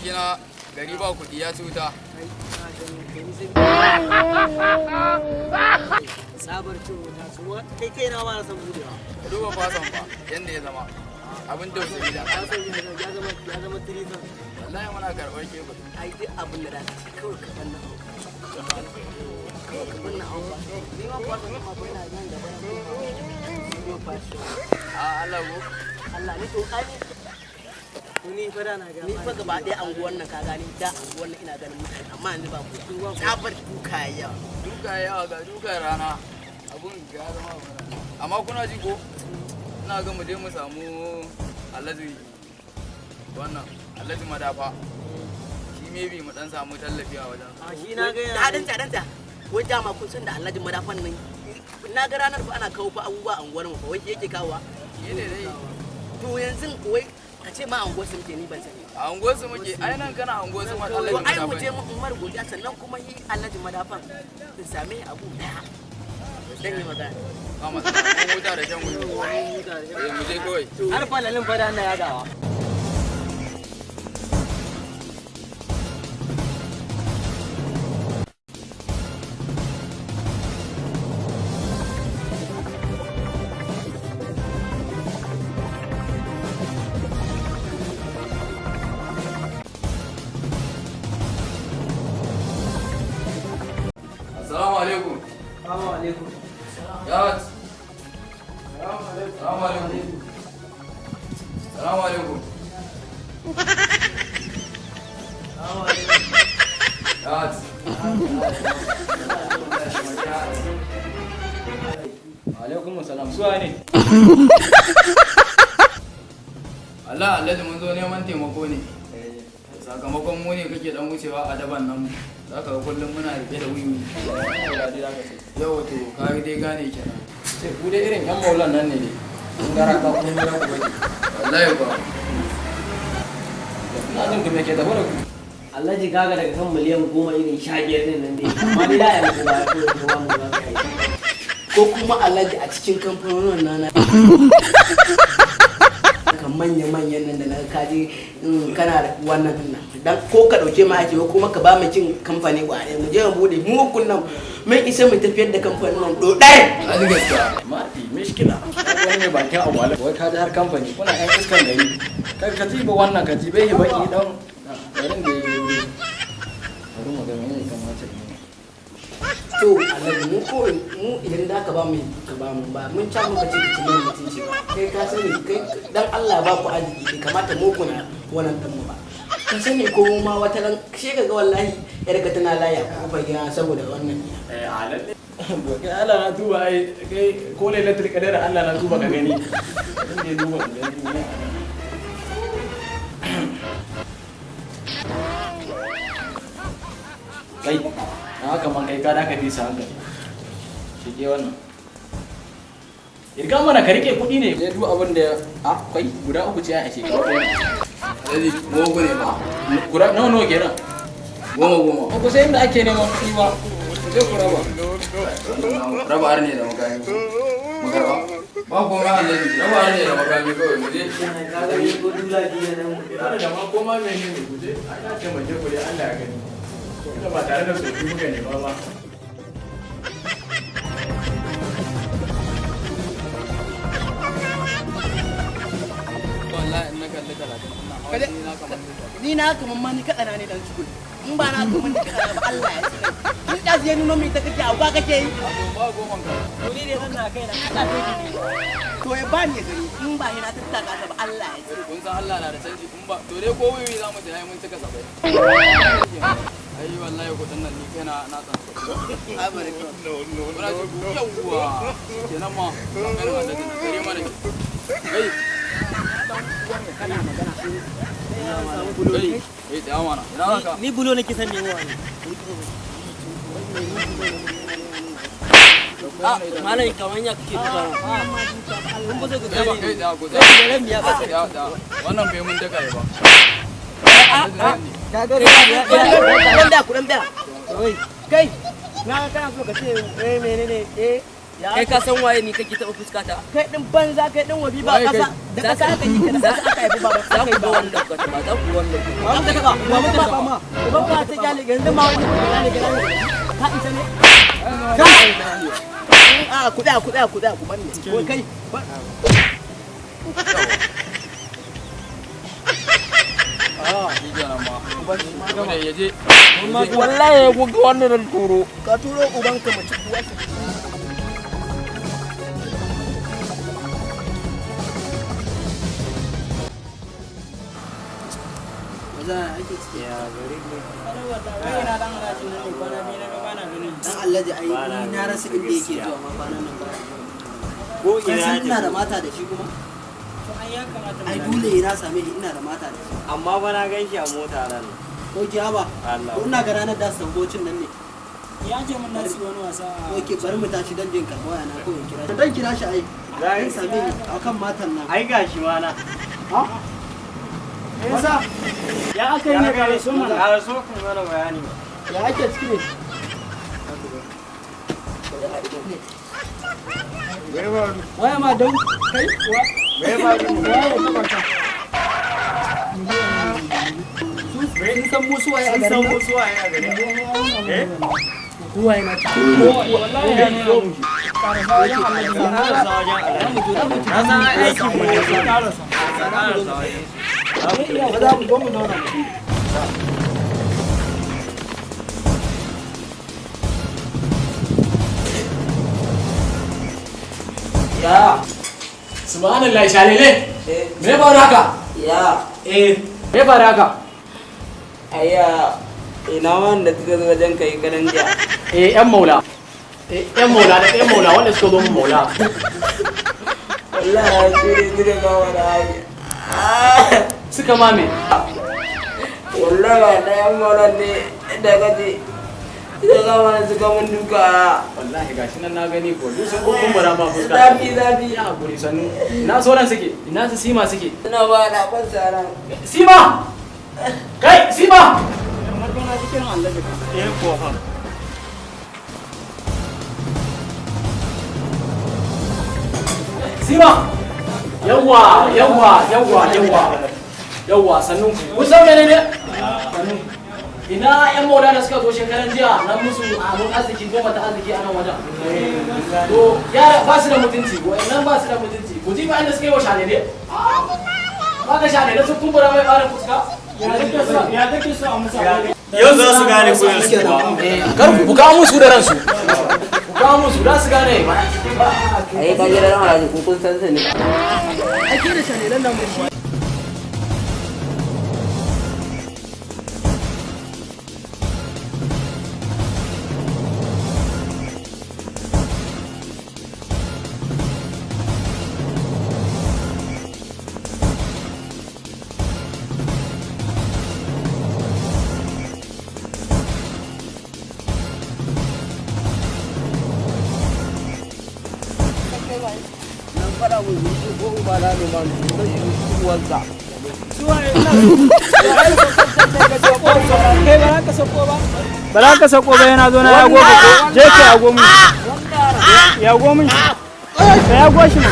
Abokina, gari ba kuɗi ya cuta. Kai, na gani, kai ni sai sabar cin wuta su kai kai na ba na san budewa. Ka duba fason fa yanda ya zama abin tausayi da Ya san ya zama tirisan. Wallahi muna karɓar kebur. Ai duk abin da za ka ci kawai ka banna hau. Kawai ka banna hau ba. Ni ma fason ma ba ina nan gaba na koma. Studio fashion. A Allah ko. Allah ni to ai ni fa da na ga ni fa gaba ɗaya anguwan nan ka gani da anguwan nan ina ganin mutane amma yanzu ba ku tsabar duka yawa. Duka yawa ga duka rana, abun ga zama abu rana. Amma kuna ji ko, ina ga mu je mu samu Alhaji, wannan Alhaji Madafa, shi maybe mu dan samu tallafi a wajen. A shi na ga yana dan ta wai dama kun san da Alhaji Madafan nan na ga ranar fa ana kawo fa abubuwa a anguwar mu fa, wai shi yake kawowa. Shi ne dai. To yanzu wai ka ce ma anguwar su muke, ni ban sani. A unguwar su muke ai, nan kana unguwar su ma To Alhaji ai mu Madafa je mu Umar godiya, sannan kuma yi Alhaji Madafan in same shi abu daya dan yi magana. Ba matsala, mun huta da shan wuyi. Eh, mu je kawai. Har falalin fada na yagawa. Assalamu alaikum. Assalamu alaikum. Ya, assalamu alaikum. Assalamu alaikum. Assalamu alaikum. Ya. Alaikum salam, suwa ne? Allah Alhaji, mun zo neman taimako ne. Sakamakon mu ne kake dan wucewa a daban nan, za ka ga kullum muna rike da wiwi. Yau to ka dai gane kenan. Ce ku dai irin yan maulan nan ne dai. Kun gara ka kun gara ku bane. Wallahi ba. Ina jin ku, me ke tafi da ku? Alhaji, kaga daga kan miliyan 10 irin 15 din nan dai. Amma dai da yanzu ba ko ba mu ba kai. Ko kuma Alhaji, a cikin kamfanonin nana ka manya-manyan nan da na kaji kana da wannan din nan. Dan ko ka dauke mu aiki ko kuma ka ba mu cin kamfani kware mu je mu bude mu ukun nan, mun isa mu tafiyar da kamfanin nan dodar. Alhaji, gaskiya. Mafi mishkila. Wani mai bakin agwala. Wai ka ji har kamfani kuna yan iskan gari. Kai ka jiba wannan, ka jibe shi baki dan. Garin da ya yi. Bari mu ga me ya kamata in yi. To Alhaji, mu ko mu idan da ka ba mu, ka ba mu, ba mun ca muka ce ka ci mana mutunci ba. Kai ka sani, kai dan Allah ba ku arziki, bai kamata mu kuna wannan dan mu ba. Ka sani ko mu ma wata ran she ka ga wallahi yar ka tana laya a kofar gida saboda wannan ne. Eh, a lalle. Kai Allah na tuba, ai kai ko lailatul qadar Allah na tuba ka gani. Bari je duba in gani me. Kai na haka man, kai ka da ka fi sa hankali. Shige wannan. Irga mana, ka rike kuɗi ne. Dai duk abin da a kai guda uku ce a shekara ɗaya. Alhaji, mu uku ne ba. Guda nawa nawa kenan? Goma goma. Ba ku sai inda ake neman kuɗi ba. Ku je ku raba. Raba har ne da makami. Mu karba. Ba komai Alhaji, raba har ne da makami, kawai mu je. Ina da ma koma menene, ku je. Ai na taimake ku dai, Allah ya gani. Tunda ba tare da soki muka nema ba. Wallahi in na kalli 30 ina hawa jini na kamar mutuwa. Ni na kaman ma ni kaɗana ne dan cikul. In ba na kaman ni kaɗana ba, Allah ya tsine. Tun da ya nuno mai ta kake abu kake yi. A to ba goman ka. To ni dai zan na kai na Allah sai. To ya bani ya gani in ba ni na tattaka ta ba, Allah ya tsine. Kun san Allah na da canji, in ba to dai ko wiwi za mu je mun cika sabai. Ai wallahi kudin nan ni kaina na san su. Kuna ji ku yawwa. Kenan ma maganin Alhaji na kare mana shi. Kai. Kana magana. Kai, kai tsaya mana. Ina za ka? Ni bulo nake son nemo ne. Malam, kaman ya kake duka. Kun ba zo ku Kai ba gane kai ni. tsaya ko Kai tsaya. da ran biya ba. Tsaya tsaya. Wannan bai mun daka ba. Wanda ku dan biya. Kai, na kana so ka ce eh menene eh. Kai ka san waye ni kake taɓa fuskata? Kai din banza, kai din wabi ba Waye kai? kasa da kasa aka yi ka, da kasa aka haifi baban Za aka ku yi ga baban. wannan kuka taɓa, za ku ga wannan kuka Wa muka taba? Wa muka taba ma? Uban ba ta kyale yanzu ma wani kyale kyale. Ka isa ne? Kai. A ku tsaya, ku tsaya, ku tsaya, ku banne. Ko kai. Shi kenan ma. Gama ya je. Wallahi ku ga wannan turo. Ka turo ubanka mu ci uwarsa. Dan Alhaji ai ni na rasa inda yake zuwa ma kwanan nan ba. Ko Kai ina san ya ina da tafi. mata da shi kuma. Ai dole na same shi, ina da mata da shi. Amma ba na gan shi a mota ran. Ko ki haba? Allah. Ko ina ga ranar da su bocin nan ne. Ya ce mun nasu wani wasa a Oke bari mu tashi dan jin karɓa waya na ko in kira shi. Dan kira shi ai. Dan same ni akan matan nan. Ai gashi ma na. Ha? yasa ya aka yi ne ga so mana. Ka so ku mana bayani. Ya ake ciki ne? Waya ma don kai wa Me ba waya ya taba ka. Sun san mu suwaye a Sun san garin nan? mu suwaye a garin. Eh? Suwaye na ciki. Wallahi ya nuna mu karasa wajen Alhaji na. Karasa wajen Alhaji. Na san ai aikin mu ne. Karasa. Karasa wajen. Ba za mu zo mu zauna. Ya. Subhanallah shalele. Me faru haka? Ya. Eh, me faru haka? Ayya ina wanda suka zo wajen kai karan jiya. Eh, yan maula. Eh, yan maula da yan maula wanda suka zo mun maula. Wallahi su ne suka kawo da hanya. Suka mame. Wallahi na yan maulan ne da kaje. Suka kawo mana suka mun duka. Wallahi gashi nan na gani ko duk sun kumbura ma fuska. Zafi zafi. Ya hakuri sannu. Ina sauran suke? Ina su sima suke? Suna ba na kwanta ran. Sima! Kai, Sima! Kamar bana cikin Alhaji ka. Eh ko fa. Sima! Yawwa, yawwa, yawwa, yawwa. Yawwa, sannu. Kun san menene? Sannu. Ina yan maula da suka zo shekaran jiya nan musu abun arziki goma ta arziki a nan wajen. To, yara ba su da mutunci, wa'annan ba su da mutunci. Ku ji ba inda suka yi wa shalele. Ba ka shalele sun kumbura mai ɓarin fuska. Ya take so ya take so a musa. Yau za su gane kurin su kuwa. Kar ku kawo musu da ransu. Ku kawo musu, za su gane. Ai ka gidan Alhaji ko kun san su ne. Ake da shalelan nan mu shi. Nan fara mu yi ko uba na ne ma uwansa. Kai ba za ka sako ba. Ba za ka sako ba yana zo na yago ka ko je ka yago mun. Yago mun. Ka yago shi ma.